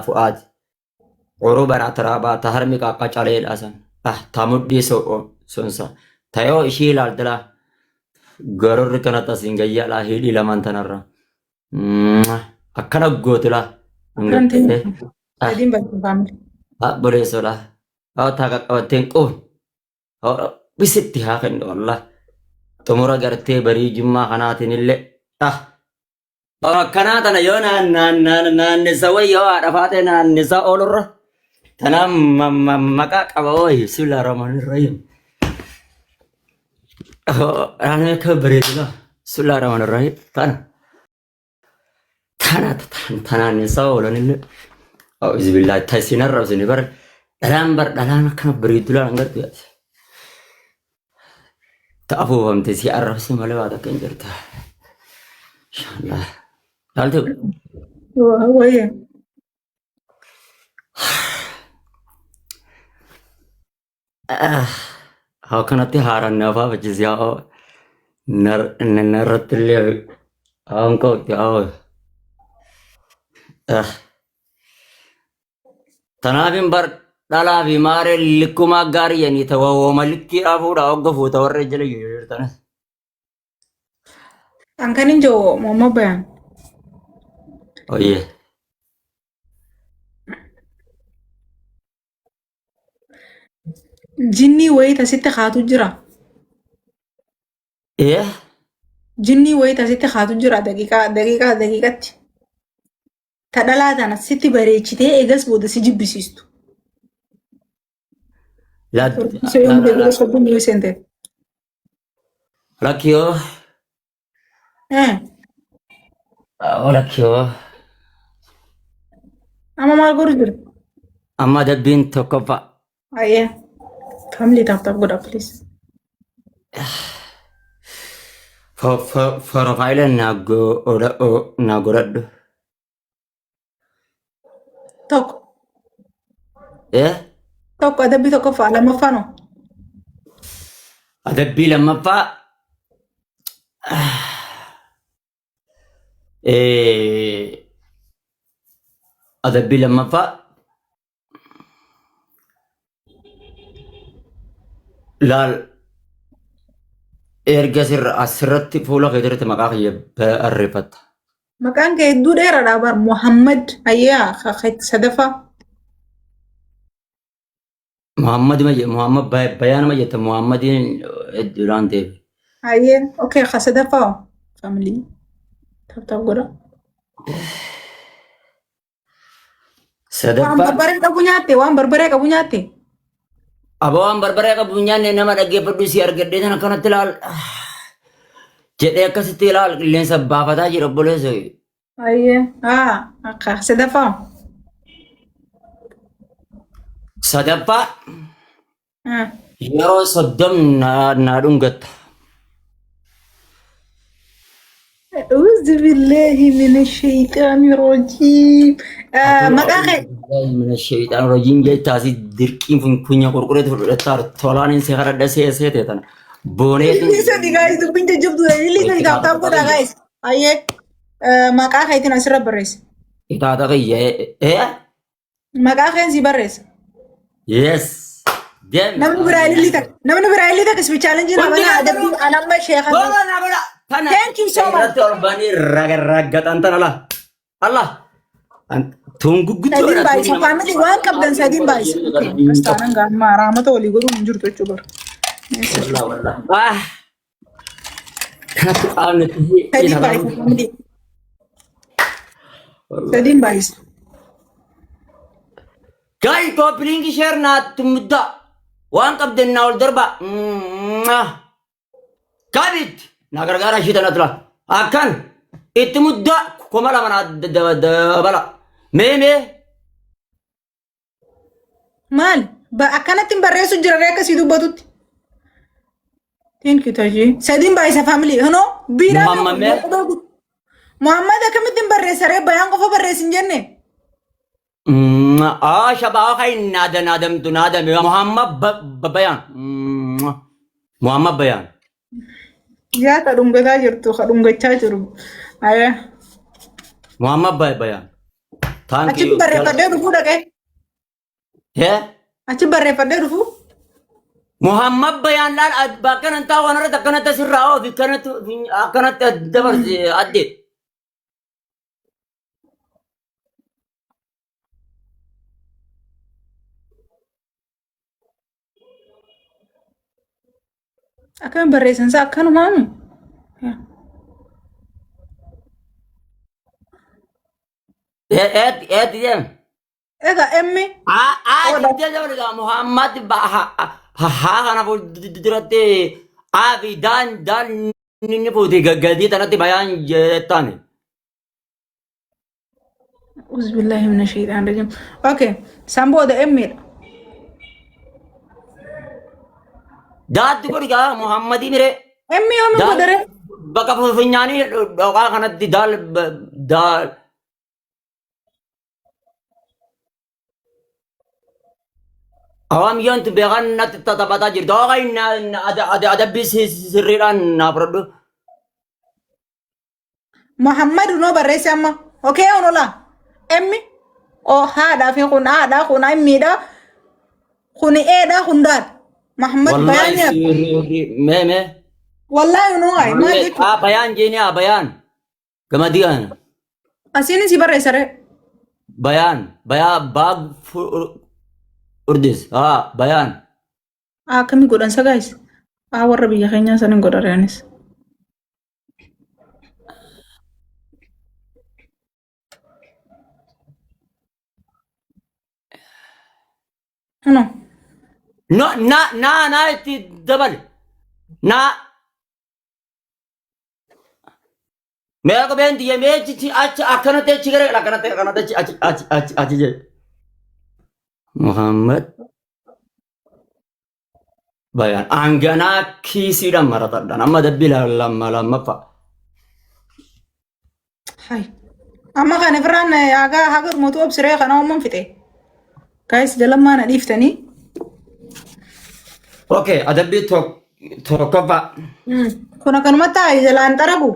Fu'aad. Uruban atraabaa ta harmi qaqqacaleedha san. Ah, ta mudhii sonsa. Ta yoo ishii ilaaltela garorri kanatti asiin gayyaadha hidhii lamaan tanarra. Akkana gootila. Akkanatti sadiin baay'isa family. Ah, boleessoodha. Ah, ta qaqqabatteen qubu. Bisitti haa kennu wallah. Xumura gartee barii jummaa kanaatiin illee. Ah, Akkanaa tana yoo naannessa wayi yoo haadha faatee naannessa oolurra tanaan maqaa qaba wayi bismillah rahmaan rahim. Ani akka bareedina bismillah rahmaan rahim tana tana tanaannessa oolanillee. Auzubillah ta'isin arrabsini bar dhalaan bar dhalaan akkana bareeddu laan gartu yaati. Ta afuufamte si arrabse malee waa takka hin jirtu. Inshallah. Laaltu. Wayya. Haa kanatti haaraan na afaafachisi haa narratti illee haan kooti haa. Tanaafin bar dhalaa fi maaree likkumaa gaarii yanii ta wooma likkii fuudha hogga fuuta warra jala jirtanis. An kan hin jiru Muhammad Bayaan. Oyyee. Jinnii wayii tasitti haatu jira. Ee. Jinnii wayii tasitti haatu jira daqiiqaa daqiiqaa daqiiqatti. Ta dhalaa tana sitti bareechitee eegas booda si jibbisiistu. Isa yoom deebi'ee sobbuun yoo seente. Lakkiyoo. Lakkiyoo. Amma maal godhu jiru? Amma adabbiin tokkoffaa. Ayyee. Family tap tap godha please. Porofaayila naa godhadhu. Tokko. Eh? Tokko adabbii tokkoffaa lammaffaa noo. Adabbii lammaffaa. Adabbii lammaffaa. Laal erga sirra asirratti fuula kee irratti maqaa kiyya barreeffatta. Maqaan kee hedduu dheeraadha bar Muhammad Ayyaa sadaffaa. Muhammad ma jedhe Muhammad bayaan ma jette Muhammadiin hedduudhaan ta'eef. Ayyee okay ka sadaffaa family tap tap godha. Waan Sadaffaa barbaree qabu nyaatte waan barbaree qabu nyaatte. Aba waan barbaree qabu hin nyaanne nama dhaggeeffadhu si argadhee tan akkanatti ilaal jedhee akkasitti ilaal qilleensa baafataa jira obboleessa. Ayyee haa akka sadaffaa. Sadaffaa Ah. yeroo 30 naa dhungatta. أعوذ بالله من الشيطان الرجيم آه maqaa kee Mina sheexaan rajiim jettaa si dirqiin funkunya qurqureetu fudhataa tolaan si haradha see seete tana. Booneetiin. Illi sadi guys dubbiin jajjabduudha illi sadi tap tap godhaa guys ayyee maqaa keetiin asirra barreessa Itaata kiyya ee. Maqaa keen si barreessa. Yes. Deemi. Namni biraa ililli takka. Namni biraa ililli takka si challenge na Hundi banaa keessanuu. adabbii an amma sheekha. Gola na godha. Tana. Thank you so much. Irratti ol banii raggaxan tana la. Allah. Tun Sadiin guguddoodha. baay'isa. Family waan qabdan sadiin baay'isa. Akkas taanaan gaamma raamata walii godhuun hin jirtu jechuu bara. Wallah wallah. Ah. Kanatti qaamni Sadiin baay'isa family. Sadiin baay'isa. Gaay koopiliingi sheer naatti muddaa. Waan qabdan naa ol darba. Kabit na gargaara ishii tana tura. Akkan itti muddaa 2000 naa dabala. Mee mee Maal? Akkanatti hin barreessu jira ree akkasii dubbatutti. Thank you Taji. Sadiin baay'isa family. Hunoo biiraa Muhammad mee? Muhammad akkamitti hin barreessa ree bayaan qofa barreessi hin jenne. Aa shabaa kai naada naadamtu naadame Muhammad Bayaan. Muhammad Bayaan. Yaa ka dhungataa jirtu ka dhungachaa jiru. Aya. Muhammad Bayaan. Thank Achitti you. barreeffadhee dhufuu dhaqee. Hee? Achi barreeffadhee dhufuu. Muhammad Bayaan laal bakka nan taa'u kanarratti akkanatti asirraa oofi akkanatti akkanatti dabarse adde. Akkamiin barreessan isaa akkanumaami. Eetti eetti deem. Egaa emmi Aa oodha. jettee dabalata Muhammad haa kana fuulduratti A fi daan daan inni fuuti gadii tanatti bayaan jettaan. Uzbillahi mina shaytaan rajim. Okay. San booda emmiidha. Daatti godhi gaa Muhammadii miree. Emmi yoomi Daal godhare? bakka funyaanii dhoqaa kanatti daal daal. Awaam yoontu beekan natti taphataa jirtu. Oqa adabbii sirriidhaan naa fudhadhu. Muhammad unoo barreesse amma. Okay onola. Emmi o haadha fi kun haadha kun emmiidha. Kun eedha kun daadha. Muhammad Wallahi bayaan nyaata. sirrii mee mee. Wallahi unoo ay maal jechuudha? Haa bayaan jeeni haa bayaan. Gamadii kana. Asiin si barreessa ree. Bayaan bayaa baag urdis haa bayaan. Akkamii godhan sa guys? Aa warra biyya keenyaa sanin godha reenis. No. No na na na itti dabali. Na mee qubeen tiyya mee achi achi akkanatti achi gara akkanatti akkanatti achi achi achi achi achi jedhe. Muhammad Bayaan hanganaa kiisiidhaan maratadhaan amma dabbii lama lammaffaa. Hai. Amma kan ifirraan haga haga dhumatu obsiree kana uumman fixe. Guys jalammaa na dhiiftanii. Okay, adabbii tokkoffaa. Kun akkanumatti taa'e jalaan xaragu.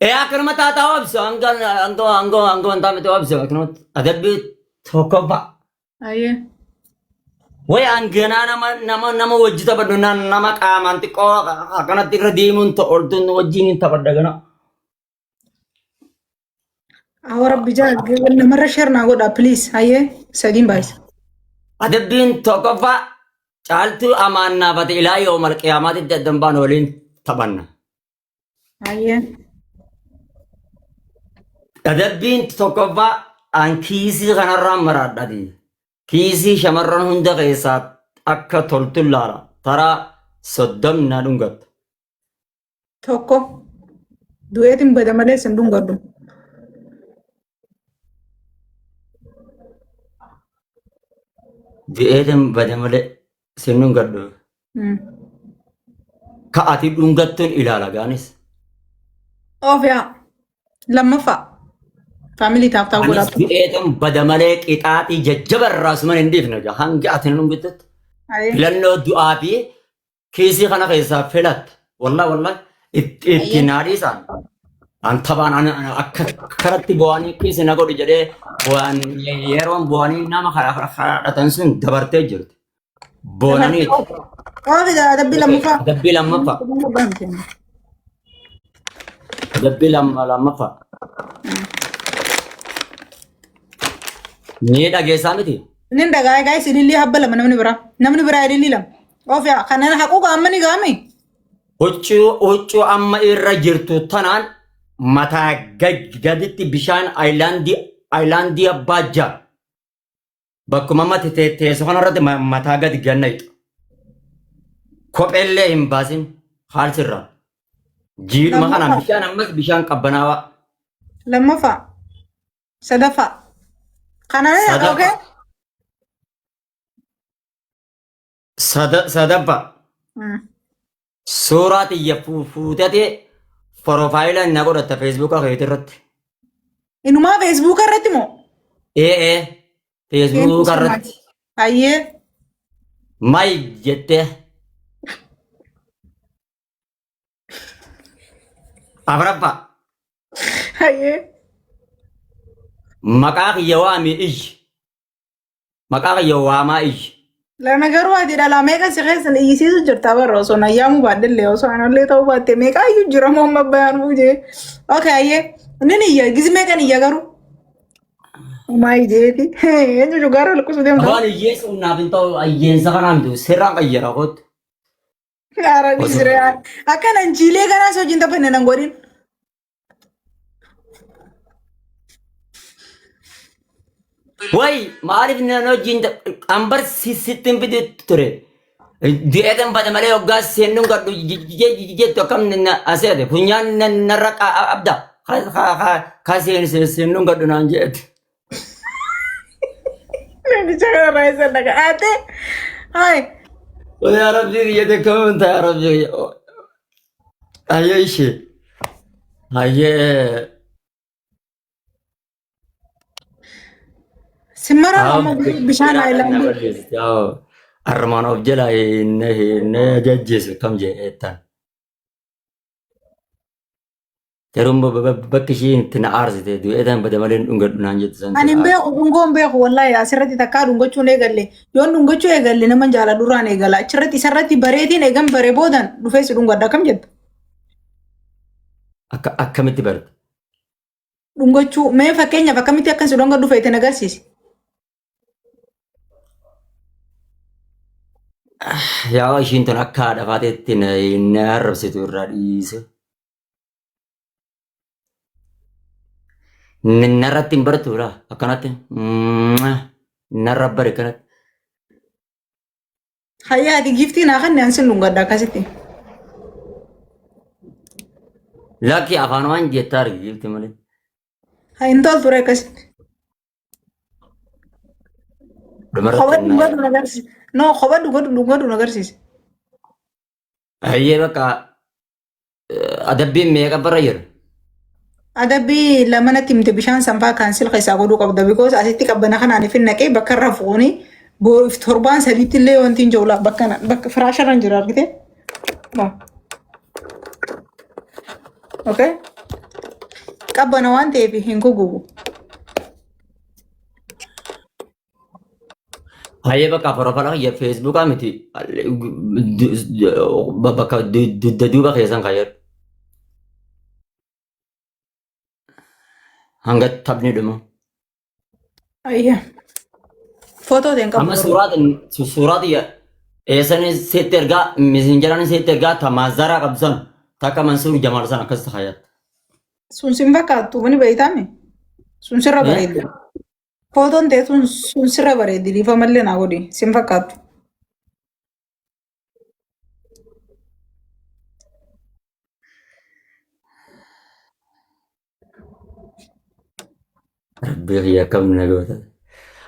Ee akkanuma taataa obsa hanga hanga hanga hanga wantaa miti obsa akkanumatti adabbii tokkoffaa. Ayyee. Way hanganaa nama nama nama wajji taphadhu nama qaamaan xiqqoo akkanatti irra deemuun oltuun wajjin hin taphadha gana. Awwa rabbi jaa namarra share naa godhaa please. Ayyee sadiin baay'isa. Adabbiin tokkoffaa caaltuu amaannaafate ilaa yoomal qiyaamaatitti addan baan waliin taphanna. Ayyee. Adabbiin tokkoffaa an kiisii kanarraan maraadhati. Kiisii shamarran hunda keessaa akka toltu laala. Taraa 30 na dhungatta. Tokko. Du'eetiin bada malee sin dhungadhu. Du'eetiin bada malee sin dhungadhu. Ka ati dhungattuun ilaala gaanis. Of yaa. Lammaffaa. Faamilii taaf taaf Anis godhaa. du'eetiin bada malee qixaaxii jajjaba irraa suman hin dhiifne gaa hanga ati hin dhungattutti. Ayyee. Filannoo du'aa fi kiisii kana keessaa filatta. Wallah wallah itti itti Ayyee. naa dhiisaan. An taphaan akka karatti bu'anii kiisii na godhu jedhee bu'aan yeroon bu'anii nama kadhatan sun dabartee jirti. Boonaniiti. Oofi adabbii lammaffaa. Adabbii lammaffaa. Adabbii lammaffaa. Ni dhageessaa miti. Inni dhagaa guys ilillii habba lama namni biraa. Namni biraa ilillii lama. Oofi kanneen haquu gaama ni gaami. Huccuu amma irra jirtu tanaan mataa gaditti bishaan ayilaandii abbaa ja'a. Bakkuma amma teessoo kanarratti mataa gadi ganna ixu. Kopheellee hin baasin haalsirraa. Jiidhuma kanaan Lammaffaa. bishaan ammas bishaan qabbanaawaa. Lammaffaa. Sadaffaa. Kanaan Sadaffaa. okay. Sadaffaa. Suuraa tiyya fuutatee porofaayila na godhatta feesbuuka keetii irratti. Inumaa feesbuuka irratti moo? Ee ee feesbuuka irratti. Hayyee. May jettee. Afraffaa. Hayyee. Maqaa kiyya waami iyyi. Maqaa kiyya waamaa iyyi. Lana garuu ati dhalaa meeqa si keessan iyyisiisu jirta barra osoo na yaamuu baadhellee osoo anallee ta'uu baatte meeqa iyyuu jira moo amma bayaan buujee. Okay ayyee nin iyya gizi meeqan iyya garuu. Umaa ijeeti. Eenyu gara luqqisuu deemta. Afaan hiyyeessa humnaaf hin ta'u hiyyeensa kanaa miti sirraan qayyara kootu. Gaara dhiisire. Akka nan jiilee garaa si wajjin taphanne nan godhin. Way maaliif nan wajjin ambar sitti hin fidu ture. Du'eetan bada malee hoggaa seennuun gadhu jettu akkam aseete funyaan narra abda ka seennuun gadhu naan jeetti. Namicha kanarraa isa dhaga. Ate. Hai. Yaa Rabbii biyya takkamuun ta'a yaa Rabbii. Hayyee ishee. Hayyee. Simmara amma bishaan haayilaandii. Armaan of jala hin jajjeessu kam jedheettan. Garuu bakki isheen itti na aarsite du'eetan bada malee hin dhungadhu naan jettu san. Ani hin beeku dhungoo hin beeku wallahi asirratti takkaa dhungachuun eegalle yoon dhungachuu eegalle nama jaaladhu irraan eegala achirratti isarratti bareetiin eegan bare boodan dhufee si dhungadha akkam jetta Akka akkamitti barte? Dhungachuu mee fakkeenyaaf akkamitti akkan si dhungadhu feete na agarsiisi. Yaa ishiin tun akka haadha faateetti na arrabsitu irraa dhiise. Narratti hin baratu laa akkanatti narra bari akkanatti. Hayyaa ati giiftii naa kanne an sin dhungadha akkasitti. Lakki afaan waan jettaa argi giifti malee. Haa hin toltu ree akkasitti. Dhumarratti Kopha dhungadhu na agarsiisi. No kopha dhungadhu dhungadhu na agarsiisi. Hayyee bakka adabbiin meeqa bara jira? Adabbii lamanatti himte bishaan sanfaa kaansil keessaa godhuu qabda because asitti qabbana kanaan ifin naqee bakka irra fuuni booriif torbaan sadiitti illee wanti hin jiru bakka bakka firaasha irra hin jiru argite. Okay. Qabbana waan ta'eef hin gugubu. Hayyee bakka porofala kiyya feesbuukaa miti bakka dugda duuba keessan kayyadhu. Hanga taphni dhumu. Ayya. Footoo ta'e hin qabu. Amma suuraa xiyya eessan sitti ergaa misinjaraan sitti ergaa tamaazaraa qabdu san takka Mansuur Jamaal san akkas kayyadhu. Sun sin fakkaattu ni beeytaame. Sun sirra bareeddu. Footoon ta'e sun sirra bareeddi dhiifamallee naa godhi sin fakkaattu. Rabbii kiyya akkam na goota.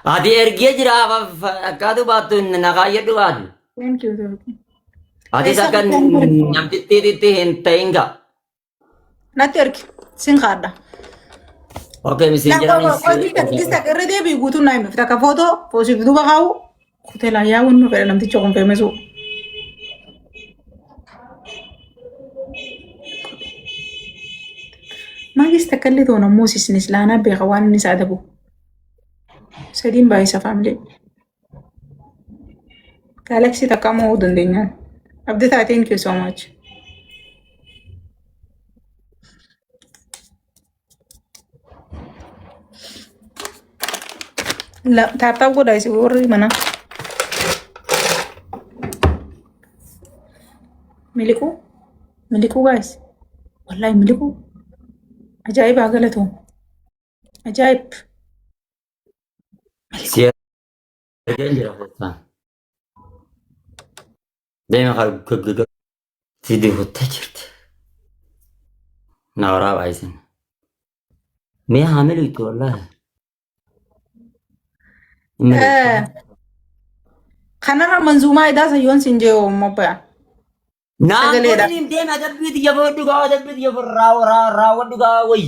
Ati ergee jira akkaatu baattu na kaayyadhu baati. Thank you. Thank you. Atis Eessa akka dhuftan? namtittiitti hin ta'in gaa. Natti ergi. Sin kaadha. Okay, miseenjaraan Gista irra deebii guutuun naa himif takka footoo foosiif duuba kaa'u hoteelaa yaa'uun nu fedha namticha kun feemesuu. Maagis takka illee toona moosisnis laanaa beeka waan inni isaa adabu. Sadiin baay'isa faamilee. Galaxy takka mo'uu dandeenyaan. Abdataa thank you so much. Tap tap godhaa isin warri manaa. Miliquu miliquu guys. Wallahi miliquu. Ajaa'ibaa galatoom. Ajaa'ib. Si ergeen jira kottaan. Deema kaa gaggaga. Si dihuttee jirti. Na waraabaa isin. Mee haa miliqxu wallaahi. Hin miliqxu. Kanarra manzuumaa idaa sayyoon siin jee mobbaya. Naan Sagaleedha. godhaniin deema adabbii tiyya fudhadhu gaa adabbii tiyya raawwadhu gaa wayi.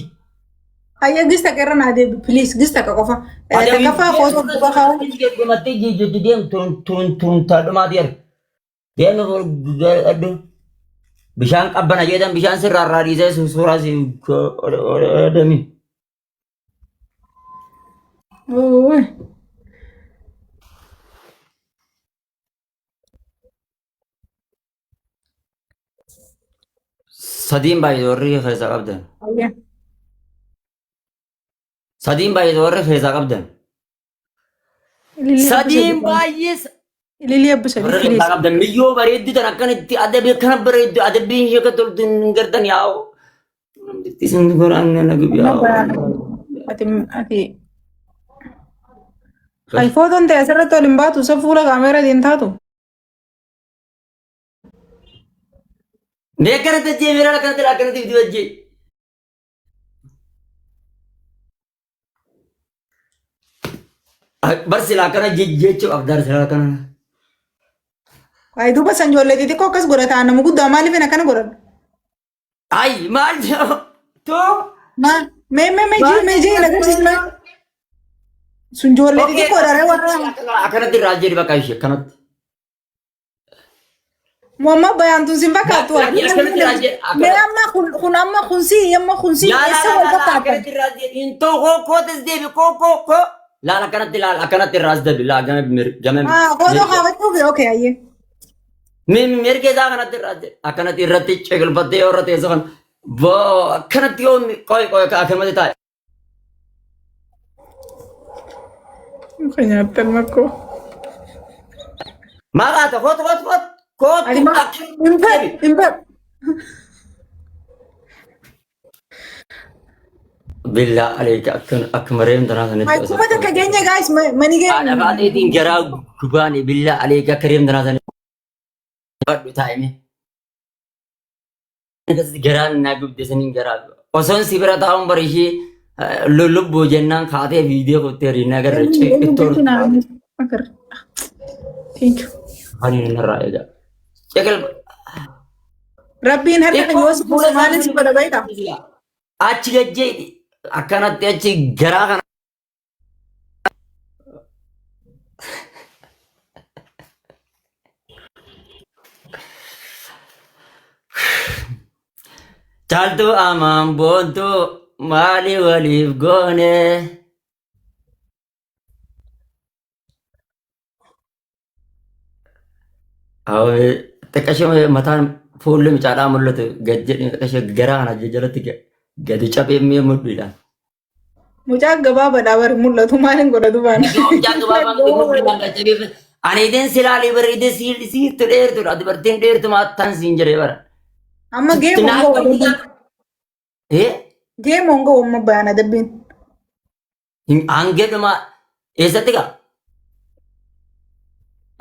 Hayya gista irra naa deebi please gista ka qofa. Takkaffaa footoo duuba kaa'u. Dhumattee jijjiirti deem tun tun tun taadhumaati erga. Deemi fudhadhu. Bishaan qabbana jedhan bishaan sirraa irraa dhiisee suuraa si demi. Ooy. Sadiin baay'ee warri keessaa qabdan. Ayya. Sadiin baay'ee warri keessaa qabdan. Ililii abbu Sadiin sadii. baay'ee Ililii abbu sadii warri please. keessaa qabdan miyyoo bareeddu tan akkanatti adabii akkana bareeddu adabbiin ishee akka toltu hin gartan yaa'u. Namtitti isin goraan na gubi Amma yaa'u. bayaan ati ati ay footoon ta'e asirratti ol hin baatu isa fuula kaameeraatiin taatu. Mee akkanatti ajjee miiraan akkanatti akkanatti fiduu ajjee. Bar silaa akkana jechuu qabdaa silaa akkana. Ay duuba san ijoollee xixiqqoo akkas godhata nama guddaa maaliif hin akkana godhadhu? Ay maal too Ma mee mee mee jii mee jii na agarsiis mee. Sun ijoollee xixiqqoo dha warra. Akkanatti irraa jedhi bakka ishee akkanatti. Muhammad bayaan tun sin fakkaattu. Lakki akkanatti irraa jedhi. Mee amma kun kun amma kun si amma kun si Laala eessa wal laala fakkaatan? akkanatti irraa jedhi. Hin ta'u koo kootas deebi koo koo koo. Laala akkanatti laala akkanatti irraa as deebi laala gama gama. Ah footoo kaafachuuf okay ayyee. Mirga isaa kanatti irraa jedhi. Akkanatti irratti ciqilfattee yoo irra teessu kan boo akkanatti yoo qoy qoy akkanatti taa'e. Muka nyaattan makkoo. Maal haata kootu kootu kootu kootu Ati ma hin fedhu hin fedhu. Billaa aleeka akka akkuma reem tanaa sanitti Ay kuma takka geenye guys mani Haadha geenye. baateetiin garaa gubaani billaa aleeka akka reem tanaa sanitti badhu taa'ime. Akkasitti garaan naa gubde saniin garaa osoon si bira taa'uun bari ishee lubbuu jennaan kaatee viidiyoo kuttee riinaa garra ittoo Thank you. afaniin narraa eegaa. Ceqil Rabbiin harka kan yoo si buuse maaliin si godha beektaa? achi gajjee akkanatti achi garaa kana. Caaltuu amaan boontuu maali waliif goone? Xiqqashee mataan fuulli mucaadhaa mul'atu gad jedhee xiqqashee garaa kana jalatti gadi cabee mi'a mudhiidhaan. Mucaa gabaabaadhaa bari mul'atu maaliin godhatu baan. Mucaa gabaabaa miti mudhiidhaan gad cabee. Ani idin silaalii bari idin siittu dheertudha dubartiin dheertu maattaan siin jedhee bara. Amma geemoon ga'u Eh? geemoon ga'u amma bayaan adabbiin. Hanga dhumaa eessatti gaa?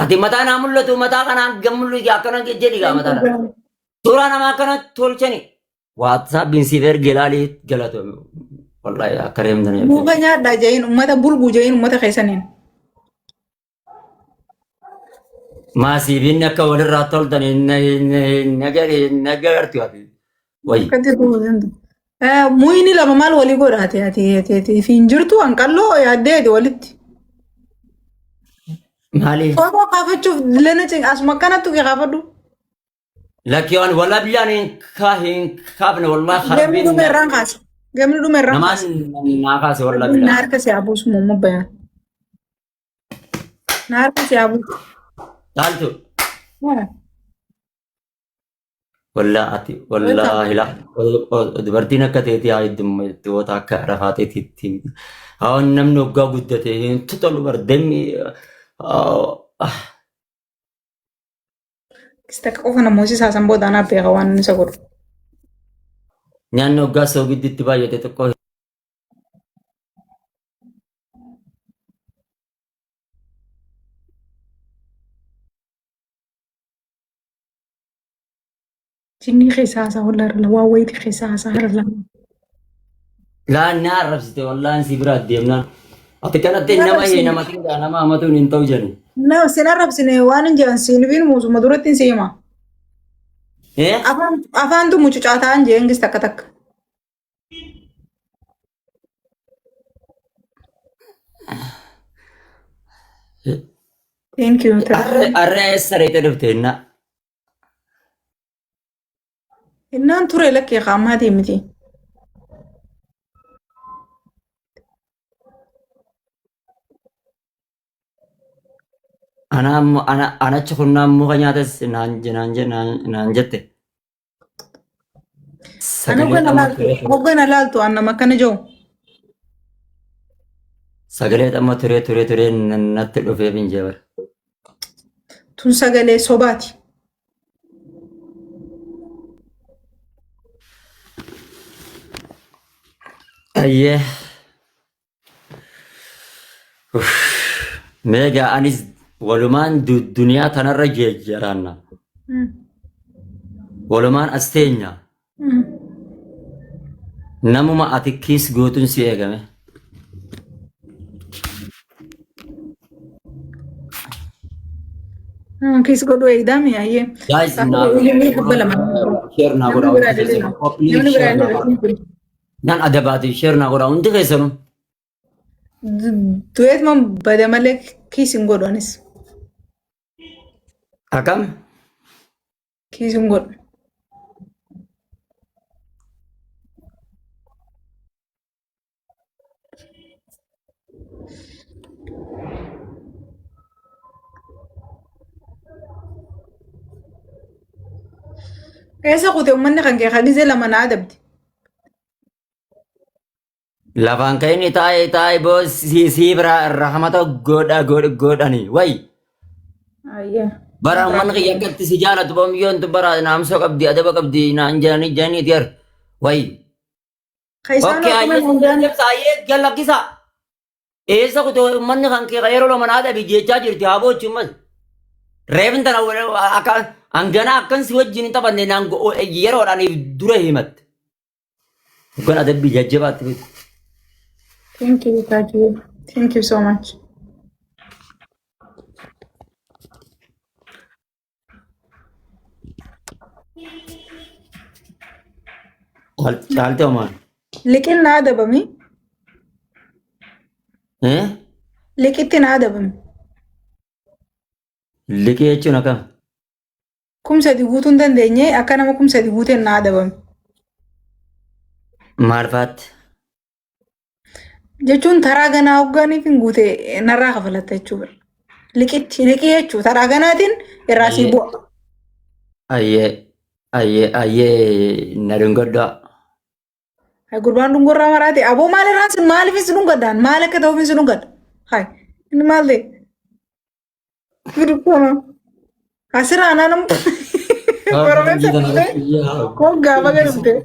Ati mataa naa mul'atu mataa kana hanga mul'atu akkana jedhi gaa mataa kana. Suuraa namaa akkana tolchani. WhatsAppiin siif erge ilaalii galatoomi. Wallaahi akka reemtan. Muka nyaadhaa jehin ummata bulguu jehin ummata keessaniin. Maasiifiin akka walirraa toltan hin agartu ati. Wayi. Akkatti ta'uu danda'u. Muyni lama maal walii godhaate ati ati ati hin jirtu hanqalloo yaaddee ati walitti. Maaliif? Footoo kaafachuuf lena cin asuma akkanattu kee kaafadhu. Lakki waan walaa biyyaan hin hin kaafne wallaahi Gamni harbiin dhume irraan kaase. Gamni dhume irraan namaan kaase. naa kaase wallaahi Na biyyaan. harka si abuusu muumma bayaan. Na harka si abuusu. Caaltu wallaa ati wallaahi la dubartiin akka teetii haa heddummattoota akka rafaa teetiitti haa namni waggaa guddate hin tolu bar demmi. Takka qofa namoota isaasan booda anaa beeka waan inni isa godhu. Nyaanni waggaa soogidditti baay'ate xiqqoo. Jinnii keessa haasaa walaa irra waan wayitii keessa haasaa irra lama. Laan na arrabsite wallaan si biraa deemnaan. Ati kanatti nama hin hamatin gaa nama hamatuun hin ta'u jedhu. Na sin arrabsine waan hin jedhan siin fi muusuma duratti hin siima. Eh? Afaan afaantu mucucaa ta'an jee ingis takka takka. Thank you. Arre arre eessa reete dhufte innaa? Innaan ture lakkee qaammaatii miti. Ana ammoo ana anachi kunnaan muka nyaates naan naan naan jette. Ani Sagalee hoggana amma laaltu turee ture. hoggana laaltu an nama akkana jiru. Sagalee amma turee turee turee natti dhufee finjee bara. Tun sagalee sobaati. Ayyee. Meegaa anis walumaan duniyaa tanarra jiraanna. Walumaan as teenya. Namuma ati kiis gootuun si eegame. Kiis godhuu eegdaami ayyee. Guys, naa share naa godhaa hundi keessanuu. Namni Please biraa share naa godhaa. Nan adabaati share naa godhaa hundi keessanuu. Du'eet man bada malee kiis hin godhu anis. Akkam? Kiis hin godhu. Eessa kute uummanni kan kee hagizee lama na adabde. Lafaan kan inni taa'e taa'e boo sii biraa rahmata godha godhani wayi. Ayyee. Bara uummanni kiyya akkatti si jaalatu boomiyyoon tun bara naamsoo qabdi adaba qabdi naan jedhanii jedhanii jar wayi. Ka isaan Okay, akkuma ayyee hundaan ibsa ayyee galakkisa. Eessa kute uummanni kan kee yeroo lama naa dhabi jechaa jirti haa boochi ummas. Reefin tana akka hanganaa akkan si wajjin hin taphanne naan yeroodhaan dura himatte. Hoggan adabbii jajjabaatti beeku. Thank you, thank you. Thank you so much. Caaltee homaan. Liqin na adabami. Eh? Liqitti na adabami. Liqii jechuun akkam? 3000 guutuu hin dandeenye akka nama 3000 guuteen na adabame. Maal faatti? Jechuun taraa ganaa hoggaaniif hin guute narraa kafalatta jechuudha. Liqitti liqii jechuudha taraa ganaatiin irraa sii bu'a. Ayyee ayyee ayyee na dhungadhaa. Hay gurbaan dhungorraa maraate aboo maal irraan sin maaliif sin dhungadhaan maal akka ta'uuf sin dhungadha. Hay inni maal ta'e? Gurgurama. Asirraa naannoo Oromeessa dhuftee hoggaa baga dhuftee.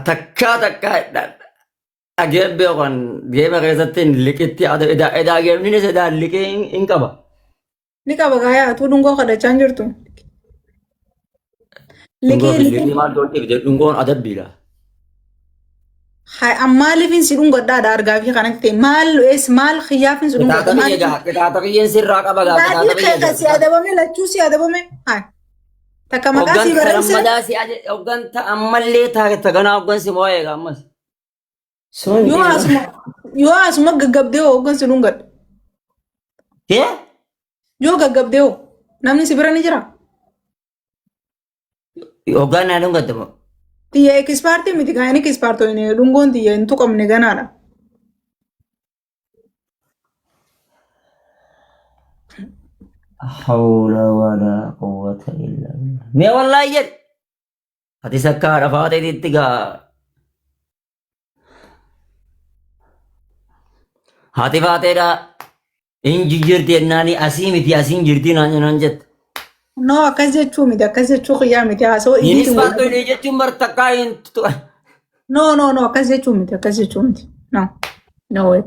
Takkaa takkaa dhageen beekan geema keessatti liqitti edaa geemninis edaa liqii hin qaba. Ni qaba gaayaa atuu dhungoo kadhachaa hin jirtu. Dhungoo Liqii fi liqii liqii maal doon dhibde dhungoon adabbiidha. Hai maaliifin si dhungadhaadha argaa fi kanatti ta'e maal ees maal xiyyaafin si dhungadha Qixaaxa maal kiyya gaa qixaaxa kiyyeen sirraa qaba gaa Daadhii qixaaxa kiyya kee kan gaa. si adabame lachuu si adabame hai takka maqaa si Hoggansa barreesse lammadaa si aje hogganta ammallee taate ganaa hoggansi moo eega ammas. Sun yoo asuma yoo asuma gaggabdee hoo hoggansi dhungadha Hee? yoo gaggabdee hoo namni si bira ni jira. Hoggaan naa dhungatte moo? Tiyya ekispaartii miti kan inni ekispaartoo dhungoon tiyya hin tuqamne ganaadha. Hawla wala quwwata illa billah. Mee wallaahi jedhi. Atis akka haadha faateetitti gaa. Haati faateedha. Hin jijjiirti jennaani asii miti asiin jirti naan naan jette. No akkas jechuu miti akkas jechuu kiyyaa miti haasoo Hinis idiitiin wal baattu inni jechuun bar takkaa hin No no no akkas jechuu miti akkas jechuu miti. No no way.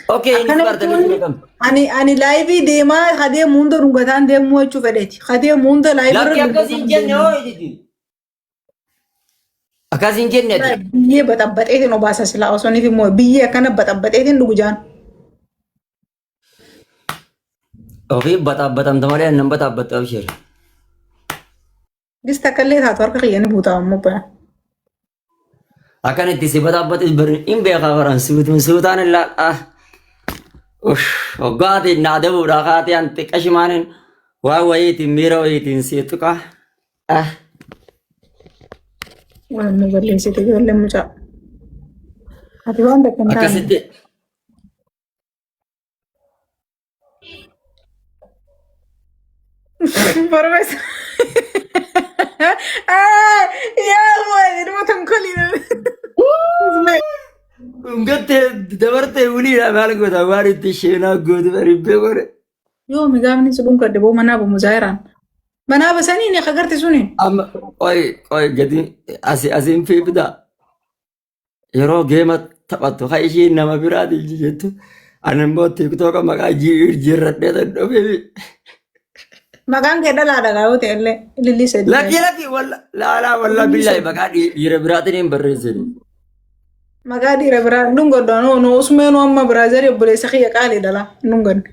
Okay, hinis Akkana baattu jechuun jechuun akkam. ani laayivii deemaa hadeemu hunda dhungataan deemuu jechuu fedheeti. Hadeemu hunda laayivii irra Lakki akkas hin dhungataan jenne deemuu. hoo jechuun. Akkas hin jenne ati. Biyyee baxabbaxeetiin obaasa silaa osoo niif immoo biyyee akkana baxabbaxeetiin dhugu jaan. Ofii baxaabbatamta malee nan baxaabbattu abshir. Gista akkallee taatu harka kiyya ni buutaa ammoo baya. Akkan itti si baxaabbatus bari hin beekaa baran suutuun suutaan illaa ah. Uff hoggaati na adabuudha kaatee an xiqqa shimaanin waan wayiitiin miira wayiitiin si tuqa. Ah. Waan nu balleessite ijoolleen mucaa. Ati waan takka hin taane. Akkasitti Professor. Yaa waan ilma tonkoliin. Dhungattee dabartee wiliidha maal goota waan itti sheenaa gootu bari beekore. Yoomi gaafni si dhunkadde boo manaa bumu zaayiraan. Manaa basanii ni agarti suni. Amma qoy qoy gadi asi asiin fiifida. Yeroo geema taphattu kan ishiin nama biraatiin jettu ani immoo tiiktooka maqaa jijjiirradhee tan dhufee. Maqaan kee dhalaadha gaa yoo ta'e illee ilillii sadii. Lakki lakki walla laalaa walla billaahi maqaa dhiira biraatiin hin barreessine. Maqaa dhiira biraa dhungadhu anoo no usmeenuu amma biraazarii obboleessa kiyya qaalii dhala dhungadhu.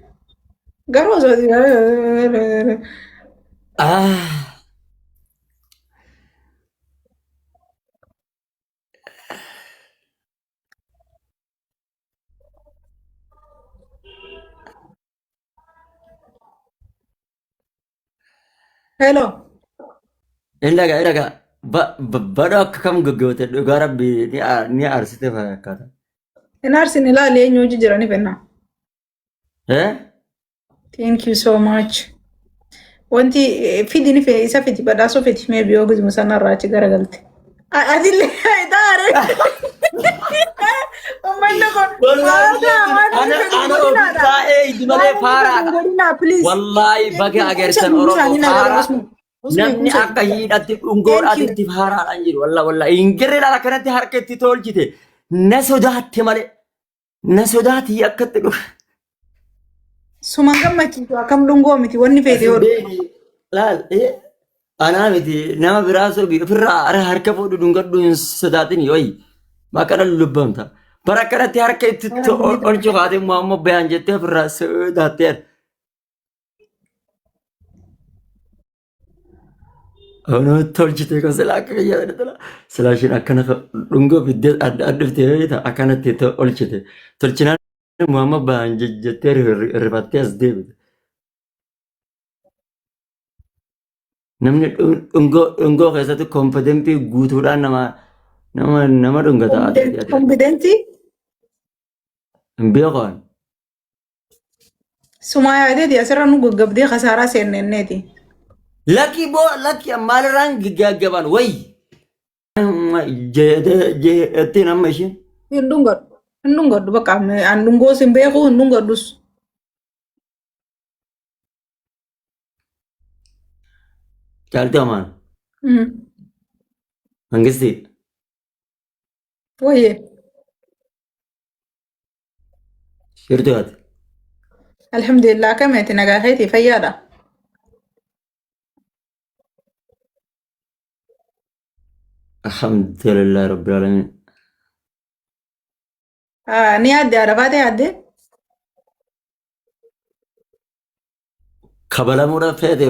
Garuu osoo Ah. Hello. Inni dhagaa inni dhagaa badhoo akka kam gaggoote dhugaa rabbi ni aarsite fakkaata. Hin aarsin ilaali eenyu hojii jiranii fennaa. Eh? Thank you so much. Wanti fidi ni fedhe isa fidi badhaasuu fidi maybe yoo gizmu sanarraa achi garagalte. Atillee taare. Uummanni kun Ana ana ofi taa'ee iji malee faaraadha. Please. Wallaahi baga agartan Oromoo faaraa. Namni akka hiidhatti dhungoodhaatitti faaraadhaan jiru. Wallaahi wallaahi hin jirre akkanatti harka itti tolchite. Na sodaatte malee. Na sodaatii akkatti dhufe. Suman gammachiisu akkam dhungoo miti wanni feete yoo dhufu. Laal anaa miti nama biraa sobi ofirraa harka fuudhu dhungadhu hin sodaatin yooyi maqana lubbamta. Bara akkanatti harka itti olchu kaatee immoo ammoo bayaan jettee ofirraa sodaattee. Ono tolchite kan sila akka kiyya dhala. Sila ishiin akkana dhungoo fiddee adda adduftee beekta akkanatti olchite. Tolchinaan Muhammad ba'an jettee rifattee as deebite. Namni dhungoo dhungoo keessatti konfidentii guutuudhaan nama nama nama dhungata. Konfidentii Hin beekan. Sumaa yaadeeti asirra nu gaggabdee kasaaraa seennenneeti. Lakki boo lakki maalirraan gaggaban wayi. Jettiin amma ishiin. Hin dhungadhu. Hin dhungadhu bakka an dhungoos hin beeku hin dhungadhus. Caaltuu amaan. Mangistii. Wayyee. Jirtu ati. Alhamdulillah akkamitti nagaa keetii fayyaadha. Alhamdulillah rabbil alamin. Ah, Ni yaadde haadha baatee yaadde? Kabalamuudhaaf feete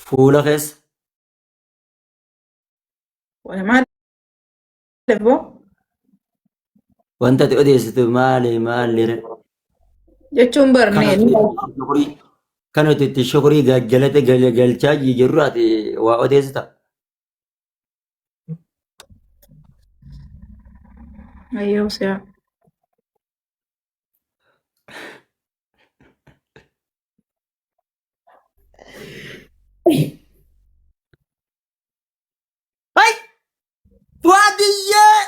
fuula keessa. Wayi maaliif boo? Wanta ati odeessitu maali maali re? Jechuun Kan barnee nuti itti shukurii kan nuti itti shukurii galate galchaa jirru ati waa odeessita. Ayyoo si'a. Hai! Waadiyyee!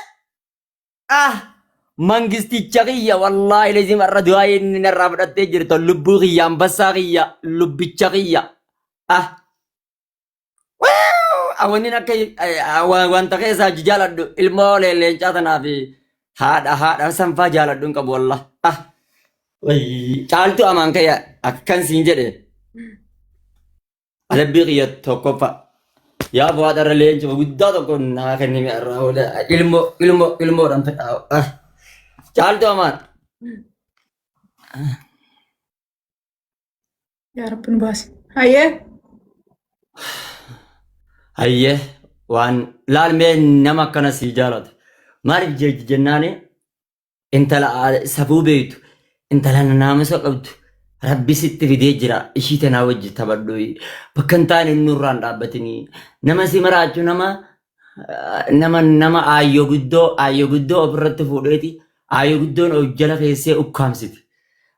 Ah! Mangisticha kiyya wallaahi lazim irra du'aa inni narraa fudhattee jirta lubbuu kiyya ambassaa kiyya lubbicha kiyya. Ah! Wanni akka wanta keessaa jaaladhu ilmoo leencaa tanaa fi haadha haadha sanfaa jaaladhu hin qabu wallah. Ah! Caaltuu amaan kiyya akkan siin jedhe. Adabbii kiyya tokkoffaa. Yaa bu'aa dharra leencuma guddaa tokko naa kennime irraa oola. Ilmoo ilmoo ilmoodhaan fedhaa. Ah. Caaltuu amaan. Yaa Rabbi nu baasi. Hayyee. Hayyee waan laalmee nama akkana sii jaalatu. Maaliif jennaani intala safuu beektu, intala naamusa qabdu, Rabbi sitti fidee jira ishii tanaa wajji taphadhu bakka hin taane nurraan dhaabbatinii nama si maraachu nama nama nama aayyoo guddoo aayyoo guddoo ofirratti fuudheeti aayyoo guddoon of jala keessee ukkaamsiti.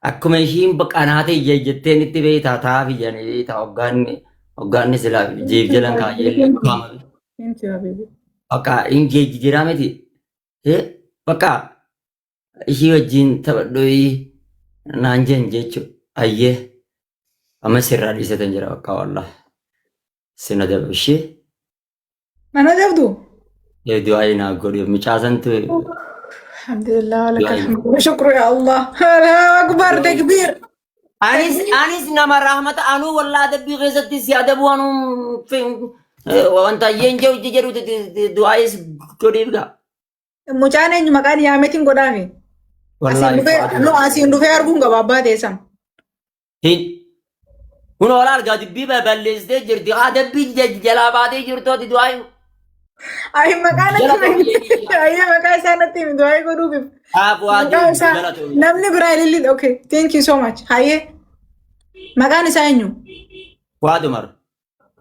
Akkuma ishiin qanaatee jetteen itti beektaa taafi jedhanii beektaa hoggaanni hoggaanni silaa jeef jalan kaayyee ukkaamame. Thank you, Habibi. Bakka hin jijjiiraa miti. Bakka ishii wajjin taphadhu naan jen jechuudha. Ayyee amma sirraa dhiisatan jira bakka wallah. Sina dabu ishee. Mana dabdu? Du'aa naa godhi mucaasantu. Alhamdulillah, laka alhamdu wa shukru ya Allah. Allahu akbar, takbir. Anis nama rahmata anuu wallaa adabbii keessatti si adabu anuu wanta ayyeen jedhu jedhu du'aayis godhiif gaa. Mucaan eenyu maqaan yaametiin godhaafi? Asiin Wallaahi dhufee fu'aaduma. no asiin dhufee arguun qaba abbaa teessan. Hin. Kun hoolaa argaa dubbii balleessitee jirti. Adabbii jalaa baatee jirtu ati du'aayi. Ayi maqaa Jala natti himi. ta'u Ayi maqaa isaa natti himi du'aa godhuuf. Haa fu'aaduu Maqaa isaa jala ta'u. namni biraa ililli okay thank you so much. Hayyee maqaan isaa eenyu? Fu'aadumar.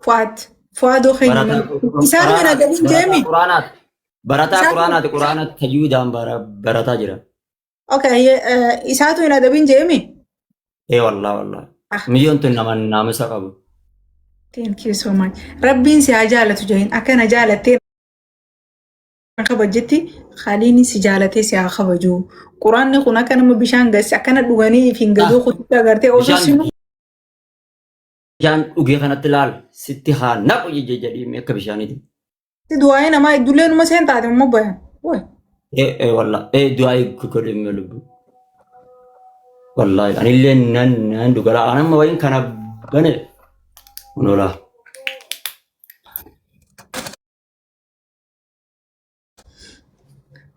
Fu'aad. Fu'aadoo keenya. Barataa Isaan mana gadiin jeemi. Quraanaati. Barataa Isaan Quraanaati. Quraana tajwiidaan barataa jira. Okay isaatu hin adabin jeemi. Ee wallah wallah. Ah. Miyyoon tun nama naamusa qabu. Thank you so much. Rabbiin si haa jaalatu jahin akkana jaalattee na kabajjetti khaliini si jaalatee si haa kabaju. Quraanni kun akka nama bishaan gasi akkana dhuganii fi hin gaduu kututti agartee osoo Bishaan sinu bishaan dhugee kanatti laal sitti haa naqu jedhii akka bishaaniiti. Du'aa'ee namaa iddullee numa seen taate immoo bayan. Woy. Ee ee wallah ee du'aa'ii godhe lubbu. Wallahi anillee nan nan dhugala anamma wayin kana bane kunola.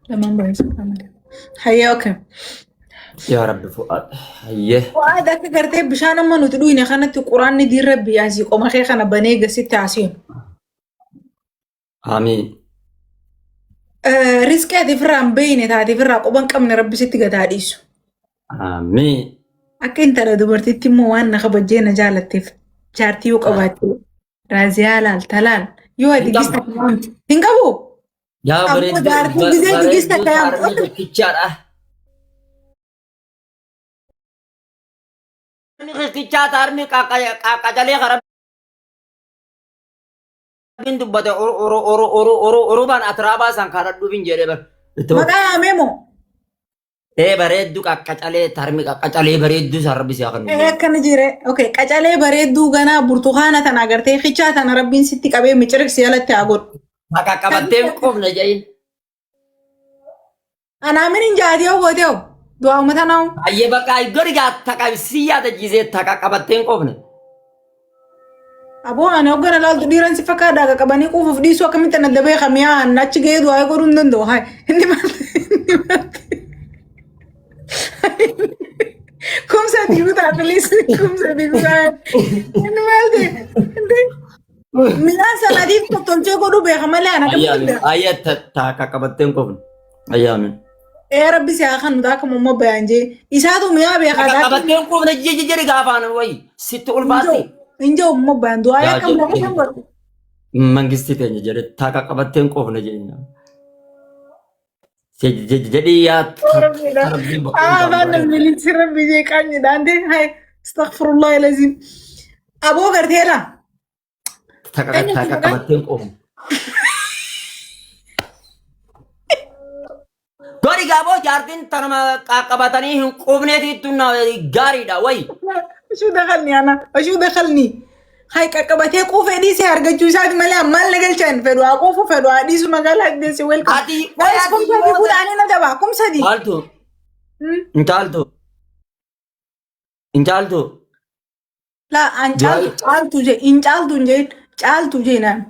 Lamaan baay'ee malee. Hayyee okay. Yaa Rabbi fu'aad. Hayyee. Fu'aad akka gartee bishaan amma nuti dhuyne kanatti quraanni diin rabbi asii qoma kee kana banee gasitti haasiinu. Amiin. Riskii ati ofirraa hin beekne taate ofirraa quba hin qabne rabbi sitti gadaa dhiisu. Amiin. Akka intala dubartiitti immoo waan na kabajjee na jaalatteef jaartii yoo qabaatte raaziyaa laal talaal yoo ati Hin qabu. gista waamte hin qabu. Yaa Ammoo bareedduu jaartiin gizee gigista bareedduu akka yaamtu. taarni tokkichaadha. Tokkichaa taarni qaqqacalee karaa Rabbiin dubbate urubaan atiraabaa san kadhadhuuf hin jedhee bar. Maqaa yaamee moo? Ee bareedduu qaqqacalee tarmi qaqqacalee bareedduu san rabbi si haa kennu. Ee akkana jire. Okay, qacalee bareedduu ganaa burtukaana tana agartee kichaa tana rabbiin sitti qabee miciriqsi jalatti haa godhu. Maqaa qabattee hin quufne jedhin. Anaamin hin jaatee hoo gootee hoo? Du'aa uummata naa hoo? Baay'ee bakka godhi gaa taqa si yaadachiisee taqa qabattee hin quufne. Aboo ani hoggana laaltu dhiiran si fakkaata akka qabanii quufuuf dhiisuu akkamitti ana dabee kamiyaa an achi gahee du'aa godhuu hin danda'u. Hai inni maal inni maal kumsa diigutaa please kumsa diigutaa inni maal ta'e inni midhaan sanatiif tottolchee godhuu beeka malee ana akkamitti Ayyaami beeka. ayya taqa qabattee hin quufne. Ayyaami. Ee rabbi si haa kan nuti akka immoo bayaan jee isaatu mi'aa beekaa Taqa taate. qabattee hin quufne jedhi jedhi gaafaan wayi sitti ulfaatti. Hin jiru immoo bayaan du'aa Yaa akkam jedhu. nama kan godhu. Mangistii teenya jedhe taqa qabattee hin quufne jedhi. Jedhi yaa rabbiin bakka Ah, hundaa afaan namni rabbi jee qaanyidhaan ta'e hai astaghfirullah alazim. Aboo garteera. Taqa Eenyu taqa maqaan? qabattee hin quufne. Gori gaaboo jaartiin tanuma qaqqabatanii hin quufneeti tun gaariidha wayi. Ashuu dakalni ana ashuu dakalni. Hai qaqqabatee quufee dhiisee argachuu isaati malee ammaan na galchan fedhu haa quufu fedhu haa dhiisu magaalaa deesse welcome. Ati Guys 3000 fuudhaanii na dabaa 3000. Caaltu hin caaltu hin caaltu Laa an caaltu caaltu jee hin caaltu hin jeen caaltu jee naan.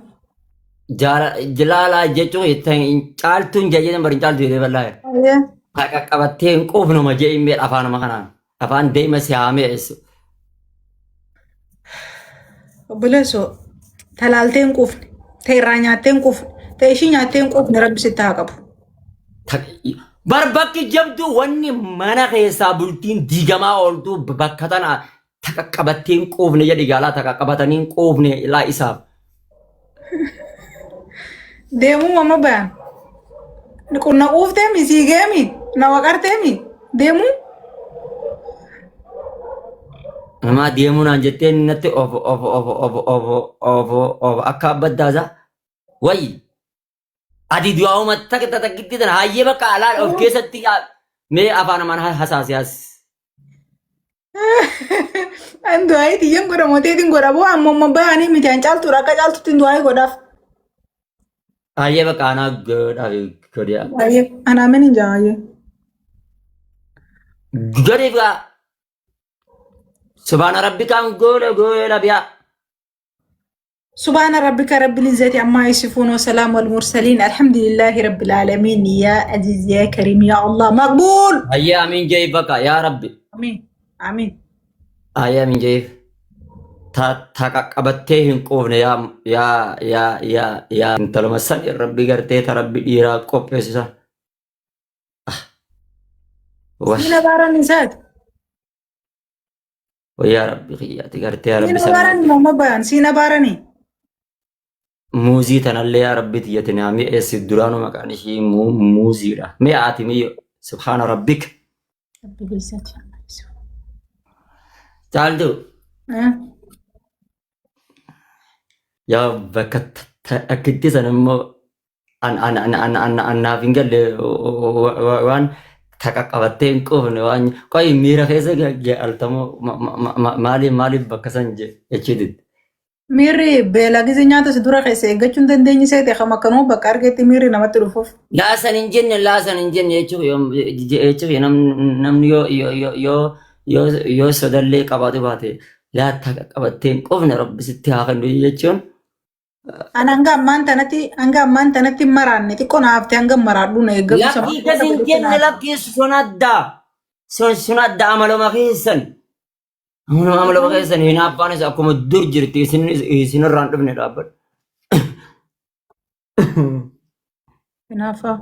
Jilaalaa jechuun caaltuun jedhee bari hin caaltu jedhee bal'aa. Taqa qabattee hin quufnuma jee hin beedha afaanuma kanaan. Afaan deema si haa mi'eessu. Obboleessoo talaaltee hin quufne ta'e irraa nyaattee hin quufne ta'e ishii nyaattee hin quufne rabbi sitti haa qabu. Bar bakki jabduu wanni mana keessaa bultiin diigamaa ooltuu bakka tana taqa qabattee hin quufne jedhi gaalaa taqa qabatanii hin quufne laa isaaf. Deemuu mamma bayan. Na quufteemi sii geemi na waqarteemi deemuu. Namaa deemuu naan jettee natti of of of of of of of akka abbaddaasa wayi. Ati du'aa'uma takka takkitti tana hayyee bakka alaa of keessatti mee afaan amaan hasaasi as. An du'aa'ii tiyyan godha mooteetiin godha boo amma amma bayanii miti an caaltuudha akka caaltutti du'aa'ii godhaaf. Hayyee bakka anaa godhaaf godhe. Hayyee anaa min hin jaa hayyee. Godhe bi'a. Subhaana rabbi kan godhe godhe bi'a. سبحان ربك رب العزة عما يصفون وسلام المرسلين الحمد لله رب العالمين يا عزيز يا كريم يا الله مقبول. Hayyee amiin jee bakka yaa rabbi. آمين آمين. Hayyee amiin jee. Ta ta qaqqabattee hin quufne yaa yaa yaa yaa yaa intaluma san rabbi gartee ta rabbi dhiiraa qopheessisa. Wash. سينا باران إنسات. Yaa rabbi kiyyaati gartee yaa rabbi سينا باران sana. ماما بيان سينا باراني. Muuzii tanallee yaa rabbi tiyyate naa mi'eessi duraanuu maqaan ishii muuziidha. Mi'aati miyyo. Subhaana rabbika. رب العزة عما يصفون. Caaltu أه. yaa bakka akkitti san immoo an an an an an annaaf hin galle waan taqa qabattee hin quufne waan qoyi miira keessa altamoo maaliif maaliif bakka san jechuuti. Miirri beela gize nyaata si dura keessa eeggachuu hin dandeenye seete kam akkanuma bakka argetti miirri namatti dhufuuf. Laasan hin jenne laasan hin jenne jechuuf namni yoo yoo yoo yoo yoo yoo sodallee qabaatu baate laa taqa qabattee hin quufne rabbi sitti haa kennu jechuun. Ani hanga ammaan tanatti hin maraanne xiqqoo na hafte hanga maraadhu na eeggatu sama. Lakkii kas hin jenne lakkii sun adda sun adda amaluma keessan. Amaluma keessan hinaaffaanis akkuma dur jirti isin isinirraan dhufne dhaabbadhu. Hinaaffaa.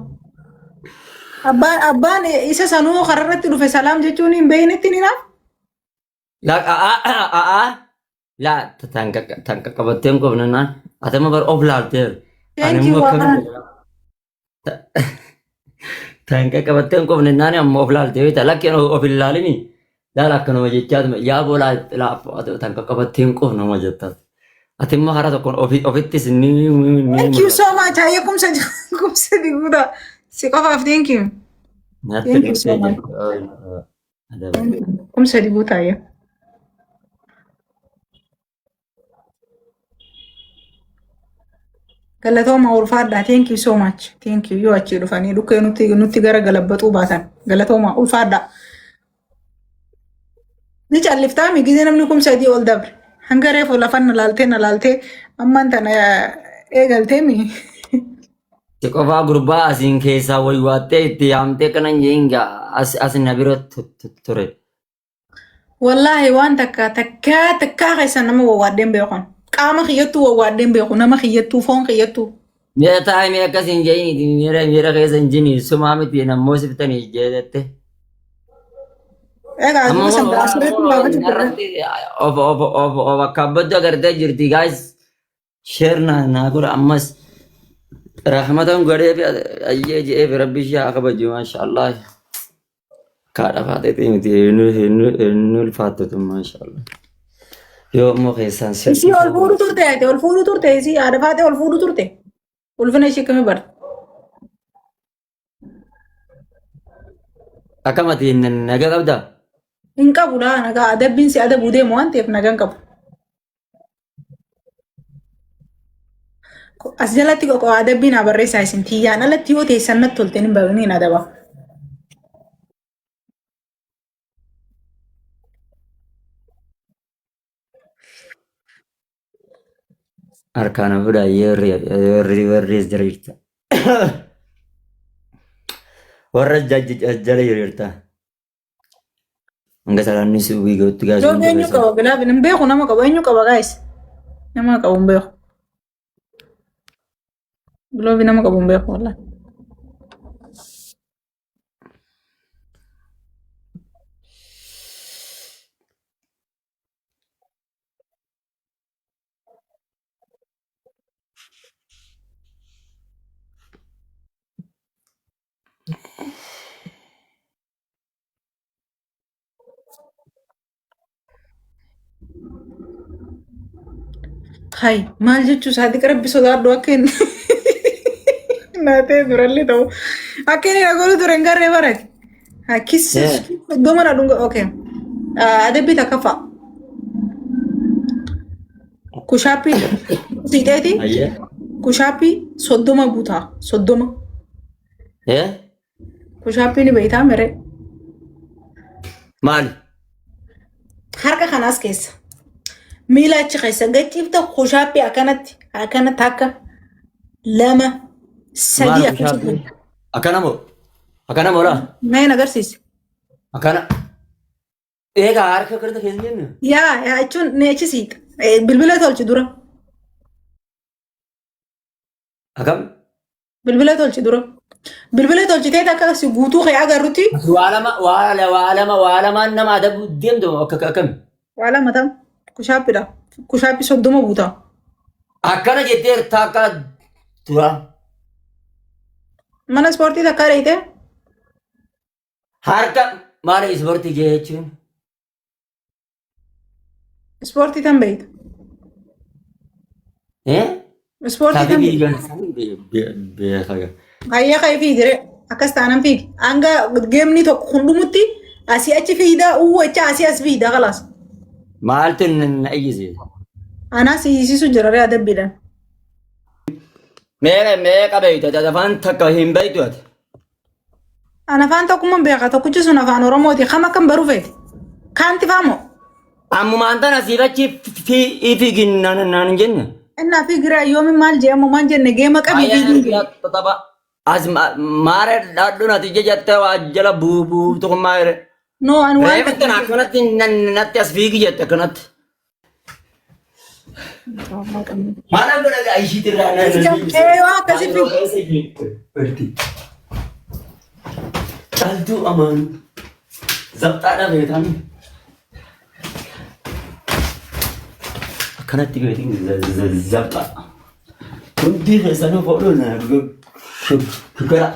Abbaan isa sanuu kararratti dhufe salaam jechuun hin beeynetti ni naaf. La a la tan qabattee hin quufne naan ati amma bar of laalteer. Ani Thank you immoo waan akkamitti tan qabattee hin quufne naan amma of laaltee beekta lakki of hin laalini laala akkanuma jechaatuma yaa boolaa tan qabattee hin quufne nama jettaat. Ati immoo karaa tokkoon ofittis ni ni Thank you so much. Hayyee kumsa kumsa diguudha. Si qofaaf thank you. Natti Thank you so dhuftee much. jirti. Kumsa diguudha hayyee. Galatooma ulfaadha. Thank you so much. Thank you. Yoo achii dhufanii dhukkee nutti gara galabbaxuu baatan. Galatooma ulfaadha. Ni calliftaa mi gizee namni 3000 ol dabre. Hanga reefu lafan na laaltee na laaltee ammaan tana eegaltee mi. Si qofaa gurbaa asiin keessaa waywaattee itti yaamtee kanan jeenga as as na bira ture. Wallaahi waan takka takkaa takkaa keessa nama wawwaadheen beekan. Qaama kiyyattuu wawwaadheen beeku nama kiyyattuu foon kiyyattuu. Mi'a taa'e mi'a akkasiin jeeni miira miira keessa hin jini sumaa miti nammoo siftanii jeette. Egaa Amma duuba san asirratti baafachuu jira. irratti of of of of akka abbaddu agartee jirti guys. Share na naa godha ammas. Rahmatan godhee fi ayyee je'ee fi rabbi ishee haa kabaju maashaallah. Kaadha faateetii miti hin ulfaattu maashaallah. Yoo immoo keessaan Isii ol fuudhu turte ati ol fuudhu turte isii haadha faatee ol fuudhu turte. Ulfina ishee akkamii barta? Akkamati nagaa qabdaa? Hin qabu laa nagaa adabbiin si adabuu deemu waan ta'eef nagaa hin qabu. As jalatti qoqoo adabbiin haa barreessaa isin tiyyaan alatti yoo teessan natti tolte hin barniin adaba. Harkaan fuudhaa yerri warri as jala jirta. Warra as jala jirta. Hanga salaanni si wiigootti gaasuu Yoo eenyu qaba bilaaf hin beeku nama qaba eenyu qaba gaayis. Nama qabu hin beeku. Biloofi nama qabu hin beeku wallahi. Hay maal jechuu isaati rabbi sodaadhu akka inni naatee durallee ta'u akka inni na godhu ture hin garree barate. Kiss soddoma na dhunga okay. Adabbii takkaffaa. Push-upii siixeeti Ayyee. push-upii 30 guutaa 30. Eh? Push-upii ni beektaa mere. Maali? Harka kanaas keessa. Miila achi keessa gachiifta push-upii akkanatti akkanatti akka lama sadii Maal akkasitti. push-upii? Akkana moo? Akkana moo laa? Mee na agarsiisi. Akkana. Eegaa harka akkana keessa jennu. Yaa yaa jechuun ni achi siita. Bilbila tolchi dura. Akkam? Bilbila tolchi dura. Bilbila tolchitee akka si guutuu kee agarrutti Waa lama waa waa lama waa lamaan nama adabu deemtu akka akkami? Waa lama tam. Push-upiidha. Push-upii 30 guutaa. Akkana jettee takka dura. Mana ispoortii takkaa dheeyitee? Harka maali ispoortii jechuun? Ispoortii tan beeyta. Eh? Ispoortii Taphii tan beeyta. fiigan beeka. Hayyee ka'ee fiigire akkas taanan fiigi. Hanga geemni tokko kun dhumutti asii achi fiidaa uwwachaa asii as fiidaa kalaas. Maaltu na iyyise? Anaas iyyisiisu jira ree adabbiidhaan. Meeqa meeqa beekta? Afaan takka hin beektu ati. An afaan tokkummaan beeka tokkichi sun afaan Oromooti. Kam akkam baruu feete? Kaanti faamoo? Ammumaan tana siif achi fiigin naan hin jenne. Innaa fi gira yoomi maal jee ammoo maal jenne geema qabii fiigin jee. Tapha as maara dhaadhuun ati jejattee waa jala buubuutu kun maayire. No an waan Reefu tana akkanatti natti as fiigi jette akkanatti. Maal godha gaa ishiitti irraa Ee waan akkasii fiigi. Caltuu amaan zabxaadha beekan. Akkanatti beekin zabxaa. Hundi keessanuu fuudhuun gara.